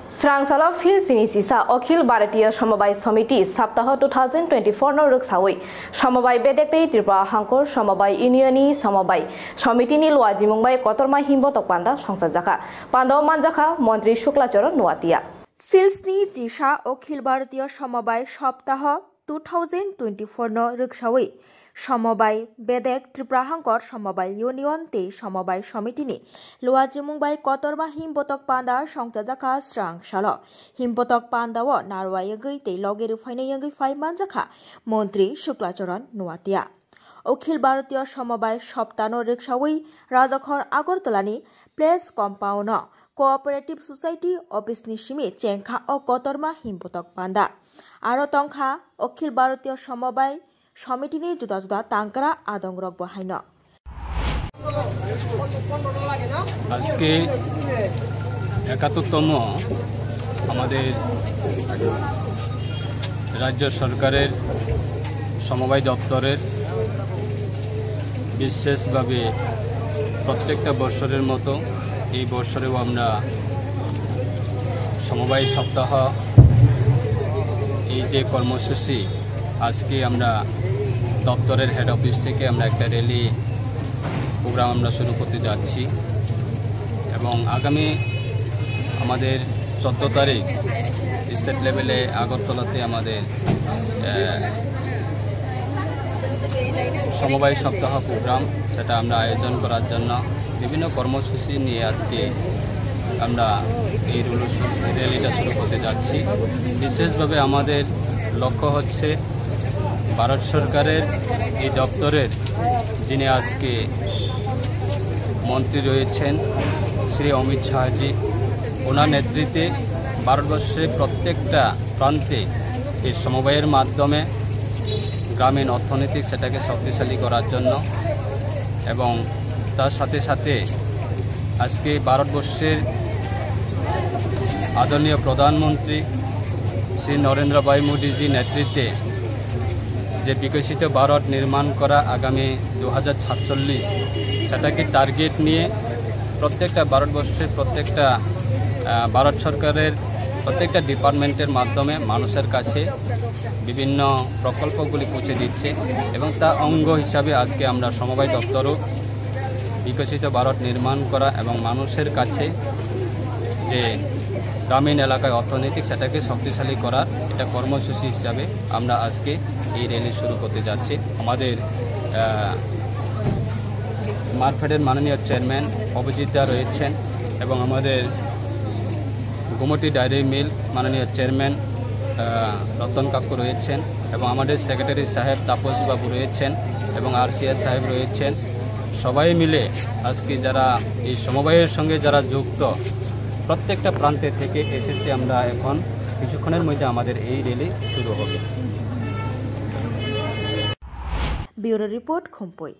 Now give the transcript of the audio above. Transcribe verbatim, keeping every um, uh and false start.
Srangsalo phil sini sisa Akhil Bharatiya Somobai Samiti Saptaho two thousand twenty-four no rwksawi Somobai Bedek tei Tripura Hangkor Somobai Union ni Somobai Samiti ni luajimung bai kotorma himbotok panda songchajakha. Panda o manjakha Montri Shukla Charan Nuatia. Phil sini sisa Akhil Bharatiya Somobai Saptaho two thousand twenty-four no rwksawi Somobai Bedek, Tripura Hangkor Somobai Union tei Somobai Samiti ni luajimung bai kotorma himbotok panda songchajakha srangsalo. Himbotok panda o narwa yagwi tei loge rwphaina yagwi phai manjakha Montri Shukla Charan Nuatia. Akhil Bharatiya Somobai Sapta no rwksawi Rajakhor Agartala ni Place Compound o Cooperative Society Office ni simi chengkha o kotorma himbotok panda. Aro tongkha Akhil Bharatiya Somobai Samiti ni juda juda tangkra adong rok bo haino. আজকে একাত্তরতম আমাদের রাজ্য সরকারের সমবায় দপ্তরের বিশেষভাবে প্রত্যেকটা বছরের মতো এই বছরেও আমরা সমবায় সপ্তাহ, এই যে কর্মসূচি, আজকে আমরা দপ্তরের হেড অফিস থেকে আমরা একটা র্যালি প্রোগ্রাম আমরা শুরু করতে যাচ্ছি এবং আগামী আমাদের চোদ্দ তারিখ স্টেট লেভেলে আগরতলাতে আমাদের, আহ, সমবায় সপ্তাহ প্রোগ্রাম, সেটা আমরা আয়োজন করার জন্য বিভিন্ন কর্মসূচি নিয়ে আজকে আমরা এই রুলু শু-, র্যালিটা শুরু করতে যাচ্ছি। বিশেষভাবে আমাদের লক্ষ্য হচ্ছে ভারত সরকারের এই দপ্তরের যিনি আজকে মন্ত্রী রয়েছেন শ্রী অমিত শাহজি, ওনার নেতৃত্বে ভারতবর্ষের প্রত্যেকটা প্রান্তে এই সমবায়ের মাধ্যমে গ্রামীণ অর্থনৈতিক সেটাকে শক্তিশালী করার জন্য এবং তার সাথে সাথে আজকে ভারতবর্ষের আদরণীয় প্রধানমন্ত্রী শ্রী নরেন্দ্র ভাই মোদীজির নেতৃত্বে যে বিকশিত ভারত নির্মাণ করা আগামী দু হাজার সাতচল্লিশ, সেটাকে টার্গেট নিয়ে প্রত্যেকটা ভারতবর্ষের প্রত্যেকটা, আহ, ভারত সরকারের প্রত্যেকটা ডিপার্টমেন্টের মাধ্যমে মানুষের কাছে বিভিন্ন প্রকল্পগুলি পৌঁছে দিচ্ছে এবং তার অঙ্গ হিসাবে আজকে আমরা সমবায় দপ্তরও বিকশিত ভারত নির্মাণ করা এবং মানুষের কাছে যে গ্রামীণ এলাকায় অর্থনৈতিক সেটাকে শক্তিশালী করার এটা কর্মসূচি হিসাবে আমরা আজকে এই র্যালি শুরু করতে যাচ্ছি। আমাদের, আহ, মারফেডের মাননীয় চেয়ারম্যান অভিজিৎ দা রয়েছেন এবং আমাদের গোমতী ডায়েরি মিল মাননীয় চেয়ারম্যান, আহ, রতন কাকু রয়েছেন এবং আমাদের সেক্রেটারি সাহেব তাপস বাবু রয়েছেন এবং আরসিএস সাহেব রয়েছেন। সবাই মিলে আজকে যারা এই সমবায়ের সঙ্গে যারা যুক্ত, প্রত্যেকটা প্রান্তে থেকে এসেছি আমরা। এখন কিছুক্ষণের মধ্যে আমাদের এই র্যালি শুরু হবে। Bureau report, Khumpui.